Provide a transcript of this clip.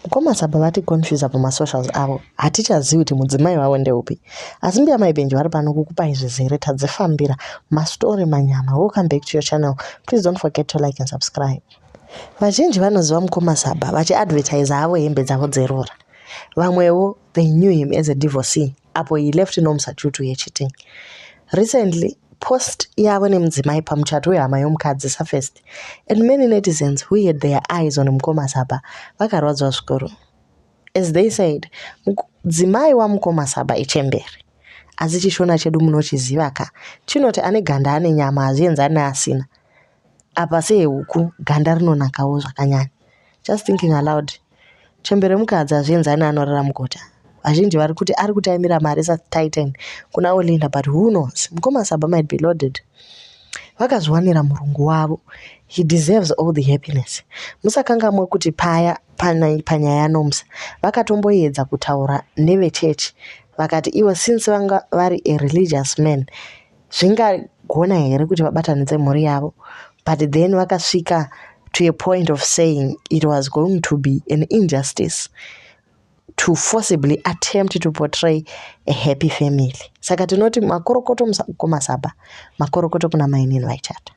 Mukoma Saba vaticonfusa pamasocials avo, hatichazivi kuti mudzimai wavo ndeupi. Asi mbuya mai Benji vari pano kukupai zvizere, tadzifambira mastori manyama. Welcome back to your channel. Please don't forget to like and subscribe. Vazhinji vanoziva mukoma Saba vachiadvertisa havo hembe dzavo dzerora. Vamwewo they knew him as a divorcee apo he left Nomsa due to her cheating. Recently, post yavo nemudzimai pamuchato wehama yomukadzi surfaced and many netizens who had their eyes on mukoma Saba vakarwadzwa zvikuru. As they said, mudzimai wamukoma Saba ichembere. Asi chishona chedu munochiziva ka, chinoti ane ganda ane nyama hazvienzani neasina. Apa sehuku ganda rinonakawo zvakanyanya. Just thinking aloud. Chembere mukadzi hazvienzani anorara mugota. Vazhinji vari kuti ari kutaimira mari saTitan kuna Olinda but who knows? Mukoma Saba might be loaded. Vakazviwanira murungu wavo. He deserves all the happiness. Musakangamwe kuti paya panyaya yaNomsa vakatomboedza kutaura nevechechi vakati ivo since vanga vari a religious man zvingagona here kuti vabatanidze mhuri yavo but then vakasvika to a point of saying it was going to be an injustice to forcibly attempt to portray a happy family. Saka tinoti makorokoto mukoma Saba, makorokoto kuna mainini vaichata.